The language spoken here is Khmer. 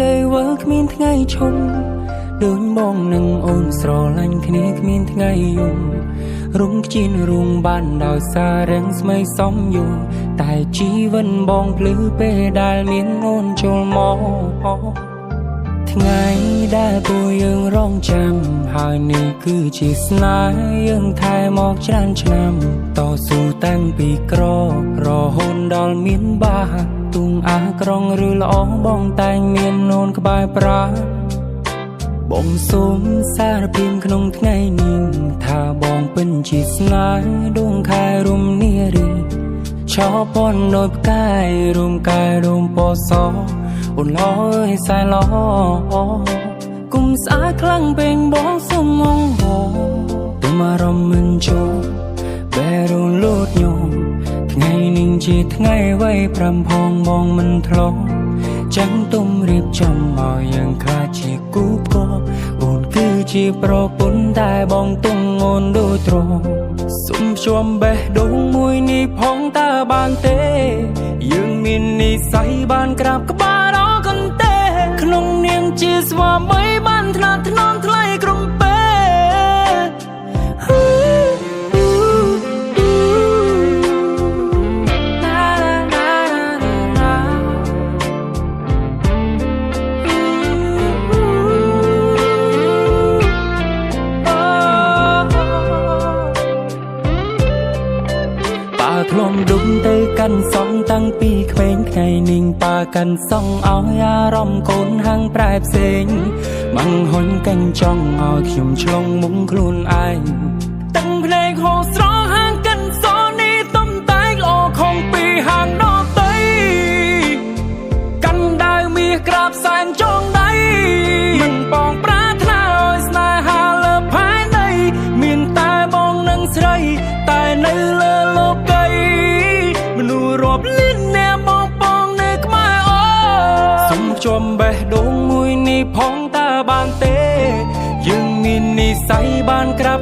ដីវើគ្មានថ្ងៃឈប់ដូចបងនឹងអូនស្រឡាញ់គ្នាគ្មានថ្ងៃយំរុងខ្ជិនរុងបានដោយសាររាំងស្មីសំយូរតែជីវិតបងភ្លឺពេលដែលមានអូនចូលមកថ្ងៃដែលពួកយើងរងចាំហើយនេះគឺជាស្នេហ៍យើងថែមកច្រើនឆ្នាំតស៊ូតាំងពីក្ររហូតដល់មានបាទុងអាក្រងឬល្អបងតែងមានអូនក្បែរប្រាបងសូមសារភាពក្នុងថ្ងៃនេះថាបងពិនជាស្នេហ៍ដួងខែរុំនារីឆោពនដោយផ្កាយរុំកាយរុំពណ៌សអូនល្អអើយសែនល្អគុំស្អាតខ្លាំងពេកបងសុំងហោទុំអារម្មណ៍មិនចូលបែរលូតញោមថ្ងៃនេះជាថ្ងៃវ័យប្រាំផងបងមិនធ្លាប់ចាំងទុំរៀបចំឲ្យយើងខ្លាចជាគូផ្គប់អូនគឺជាប្រពន្ធតែបងទុំអូនដូចទ្រសុំភ្ជាប់បេះដូងមួយនេះផងតើបានទេយើងមាននិស័យបានក្រាបក្បាលដល់កន្ទេក្នុងនាមជាស្វាមីបានថ្នាក់ថ្នមថ្លៃក្រុមពេធ្លំដុំទៅកាន់សងតាំងពីក្មេងថ្ងៃនេះប៉ាកាន់សងឲ្យអារម្មណ៍កូនហាងប្រែផ្សេងម៉ាំងហ៊ុញកាញ់ចង់ឲ្យខ្ញុំឆ្លងមុងខ្លួនឯងតាំងភ្នែកហោស្រហាងកាន់សនេះទំតែកល្អខំពីហាងដតីកាន់ដាវមាសក្រាបសែនចងដៃមិនបងប្រាថ្នាឲ្យស្នេហាលើផែនដីមានតែបងនិងស្រីតែនៅលើលោកីមនុស្សរាប់លានអ្នកបងបងនៅក្បែរអូសុំភ្ជាប់បេះដូងមួយនេះផងតើបានទេយើងមាននិស័យបានក្រាប